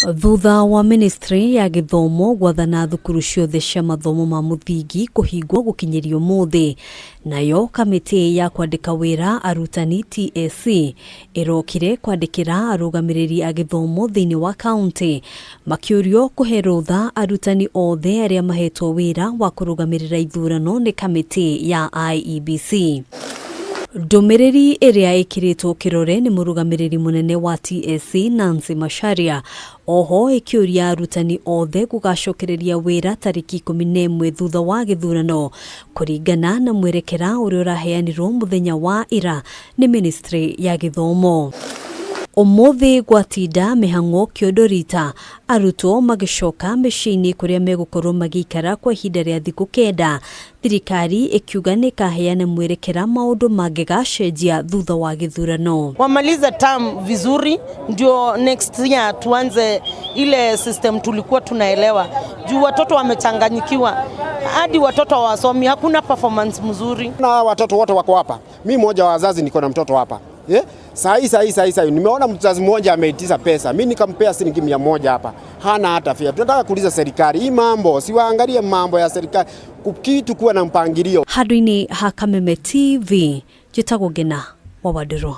Thutha wa ministry ya gĩthomo gwathana thukuru ciothe cia mathomo ma mũthingi kũhingwo gũkinyĩria ũmũthĩ, nayo kamĩtĩ ya kwandĩka wĩra arutani TSC ĩrokire kwandĩkĩra arũgamĩrĩri a gĩthomo thĩinĩ wa kaunti makĩũrio kũhe rũtha arutani othe arĩa mahetwo wĩra wa kũrũgamĩrĩra ithurano nĩ kamĩtĩ ya IEBC. Ndũmĩrĩri ĩrĩa ĩkĩrĩtwo kĩrore nĩ mũrũgamĩrĩri mũnene wa TSC Nancy Macharia oho ĩkĩũria arutani othe gũgacokereria wĩra tarĩki 11 thutha wa gĩthurano kũringana na mwerekera ũrĩa ũraheanirwo mũthenya wa ira nĩ ministry ya gĩthomo. Ũmũthĩ gwatinda mĩhang'o kĩondo rita arutwo magĩcoka mĩciĩ-inĩ kũrĩa megũkorwo magĩikara kwa ihinda rĩa thikũ 9, thirikari ĩkiuga nĩ ĩkaheana mwerekera maũndũ mangĩgacenjia thutha wa gĩthurano. Wamalize term vizuri, ndio next year tuanze ile system tulikuwa tunaelewa. Juu watoto wamechanganyikiwa, hadi watoto hawasomi, hakuna performance mzuri. Na watoto wote wako hapa, mi mmoja wa wazazi niko na mtoto hapa, yeah? Saa hii saa hii saa hii saa hii nimeona mzazi mmoja ameitisha pesa, mi nikampea shilingi 100 hapa, hana hata fare. Tunataka kuuliza serikali hii mambo, siwaangalie mambo ya serikali, kitu kuwa na mpangilio. Handũ-inĩ ha Kameme TV, njĩtagwo Ngena wa Wandirũ.